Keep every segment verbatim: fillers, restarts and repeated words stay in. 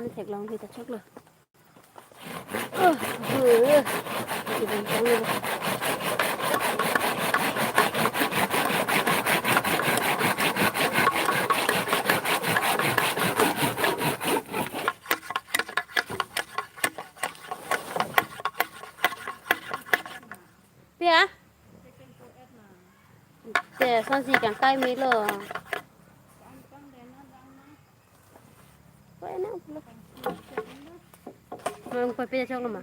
Theklong kita choklo. Oh, oh, oh. Pia? Te, sonsi kangkai melo. Koi na pulo. Mang koi pia chok ma.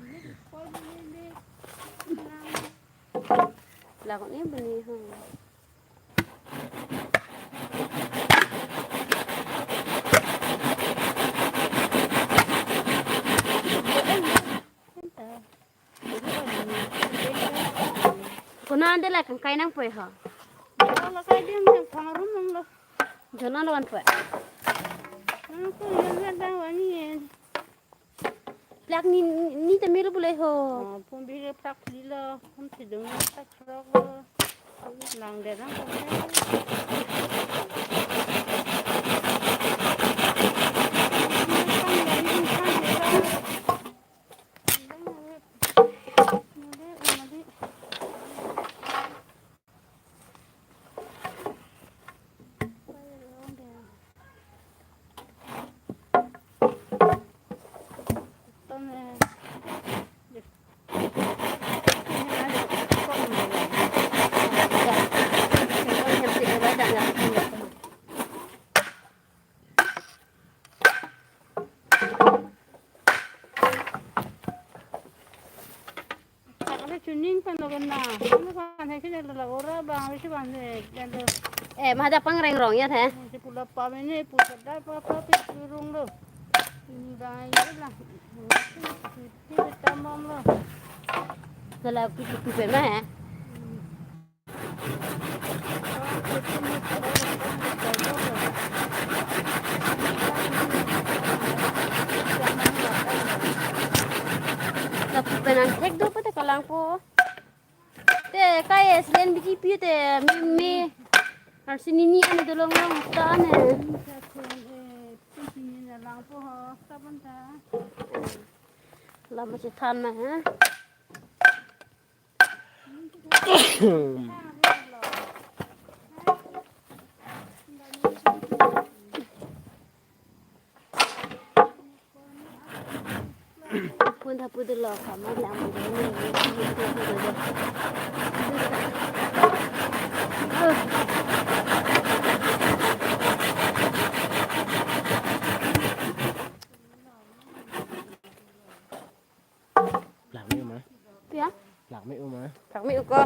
Lakon ni bini ho. Kono ante la kangkai nangpoi ho. Lo lo kai dim dim phang rum nang lo. Jono lo kan poi. Nang ko yan yan dang wani yen. Plak ni ni te melo pule ho. Oh, pun bile plak lilo, pun thidung plak lok lo. Nang de nang pun. Chakle chuning pen lo kena. Ano kan hai kena lo la ora bang, isi bang de, dan lo. Eh, maja pangreng rong ya the. Si pula pa mene, pula da pa pa pi rong lo. Ini bang ini lah. Ini tamam lo. Kalau pi pi pen ma he. Lapu pen an thek do pute kalangpo. Te kai es len B J P te mi mi. Arsi nini ane dolong long ta ane. Lama chethan na ha. Pun thapu dolo kama lang. Plak me ma. Pia? Plak me ma. Plak me ko.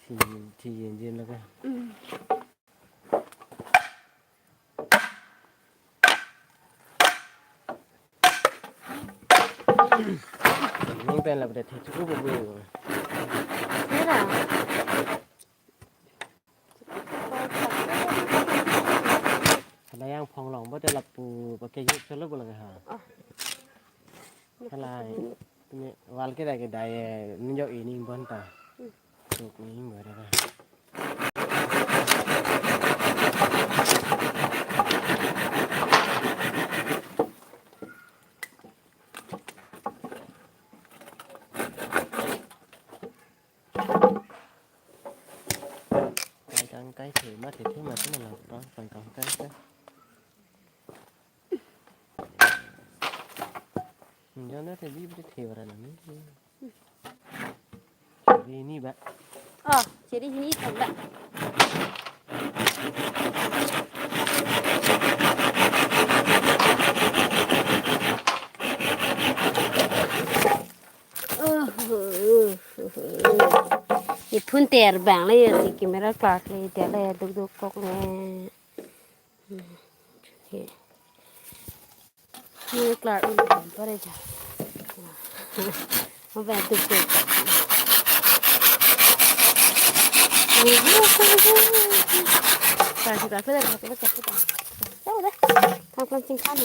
Thi thi yen yen lo ka. Mm. Nang pen la pada thi chu bu bu. Mera. Hala yang phong long ba te lapu ba ke yuk selo bulang ha. Oh. Hala ni wal ke da ke dai ni jo ini bon ta. Hmm. Tuk ni ba da. Kai kangkai the ma the the ma the ma lang pang pang kangkai ka. Jana the bi bi the bara na ni. Ini ba. Oh, jadi ini coba. Ithun ter bang le si camera klar le ter le duk duk kok le. Camera klar un pare ja. Mo bang duk duk. Klar si klar pare ja. Tahu deh. Tang plan singkan.